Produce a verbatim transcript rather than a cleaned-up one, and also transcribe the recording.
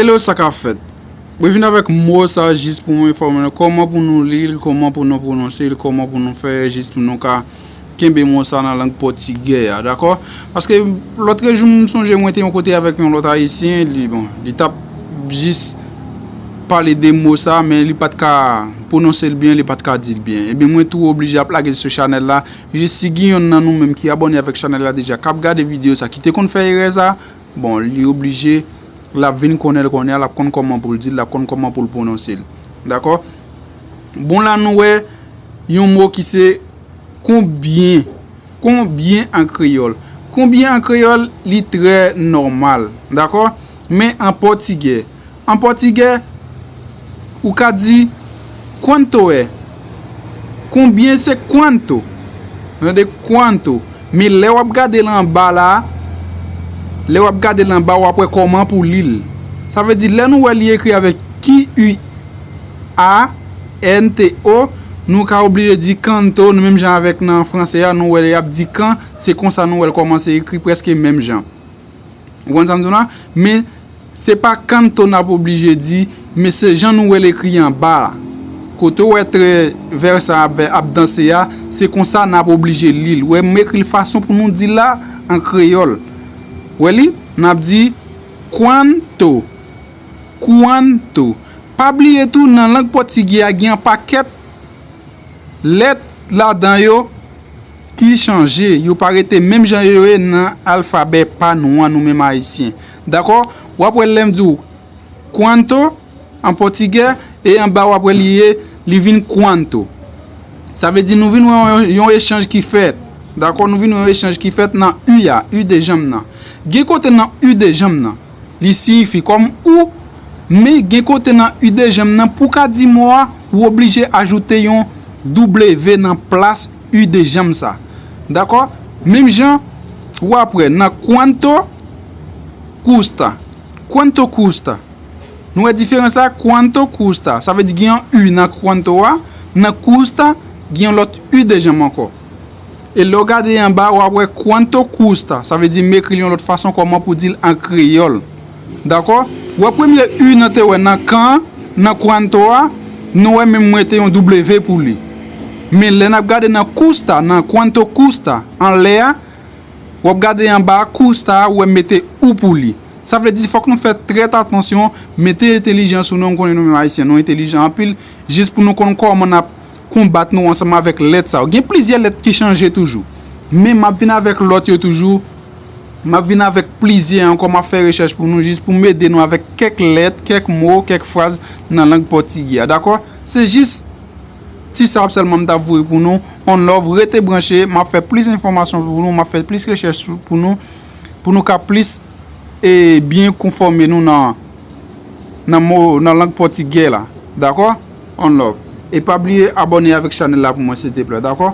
Hello, sa k ap fèt? Mwen vin avèk mo sa jis pou mwen enfòme nou kòman pou nou li l, kòman pou nou pwononse l, kòman pou nou fè jis pou nou ka kenbe mo sa nan lang pòtigè a, dakò? Paske lòtrejou m sonje mwen te yon kote avèk yon lòt ayisyen, li bon, li t ap jis pale de mo sa, men li pa t ka pwononse l byen, li pa t ka di l byen. Ebyen mwen tou oblije ap lage l sou chanèl la, jis si gen yonn nan nou menm ki abòne avèk chanèl la deja, k ap gade videyo sa, ki te konn fè erè sa, bon, li oblije, l ap vin konnen l konnen an, l ap konn kòman pou l di l, l ap konn kòman pou l pwononse l. Dakò? Bon, la nou wè yon mo ki se konbyen. Konbyen an kreyòl. Konbyen an kreyòl, li trè nòmal. Dakò? Men an pòtigè. An pòtigè, ou ka di quanto é. Konbyen se quanto? Tande, quanto. Men lè w ap gade l anba la, lè w ap gade l anba, w ap wè kòman pou li l. Sa vle di, lè nou wè li ekri avèk Q U A N T O, nou ka oblije di kanto, nou menm jan avèk nan franse a, nou wè y ap di kan, se konsa nou wè l kòmanse ekri prèske menm jan. Ou konprann sa m di w la? Men se pa kanto n ap oblije di, men se jan nou wè l ekri anba la. Kote w wè trè vè sa ap, ap danse a, se konsa n ap oblije li l. Wè, m ekri l fason pou nou di l la an kreyòl. Wè li? N ap di quanto, quanto. Pa bliye tou, nan lang pòtigè a, gen yon pakèt lèt ladan yo ki chanje. Yo pa rete menm jan yo ye nan alfabè pa nou an, nou menm ayisyen. Dakò? W ap wè lè m di w quanto an pòtigè, e anba w ap wè li ye, li vin quanto. Sa vle di nou vin wè yon, yon echanj ki fèt. Dakò? Nou vin wè yon echanj ki fèt nan U a, U de janm nan. Gen kote nan U de janm nan, li siyifi kòm ou, men gen kote nan U de janm nan, pou w ka di mo a, ou oblije ajoute yon W nan plas U de janm sa. Dakò? Menm jan, w ap wè nan quanto custa. Quanto custa. Nou wè diferans la? Quanto custa. Sa vle di gen yon U nan quanto a, nan custa, gen yon lòt U de janm ankò. E lè w gade anba, w ap wè quanto custa. Sa vle di m ekri l yon lòt fason kòman pou di l an kreyòl. Dakò? W wè premye U nan te wè nan kan, nan quanto a, nou wè menm mete yon W pou li. Men lè n ap gade nan custa, nan quanto custa, anlè a, w ap gade anba custa a, w wè mete ou pou li. Sa vle di fòk nou fè trè atansyon, mete entèlijans sou nou, m konnen nou menm ayisyen, nou entèlijan anpil, jis pou nou konn kòman n ap konbat nou ansanm avèk lèt sa yo. Gen plizyè lèt ki chanje toujou. Men m ap vin avèk lòt yo toujou. M ap vin avèk plizyè ankò, m ap fè rechèch pou nou, jis pou m ede nou avèk kèk lèt, kèk mo, kèk fraz nan lang pòtigè a. Dakò? Se jis ti sa sèlman m t ap voye pou nou. On love, rete branche, m ap fè plis enfòmasyon pou nou, m ap fè plis rechèch pou nou, pou nou ka plis e byen konfòme nou nan, nan mo, nan lang pòtigè la. Dakò? On love. E pa bliye abòne avèk chanèl la pou mwen, silteplè, dakò?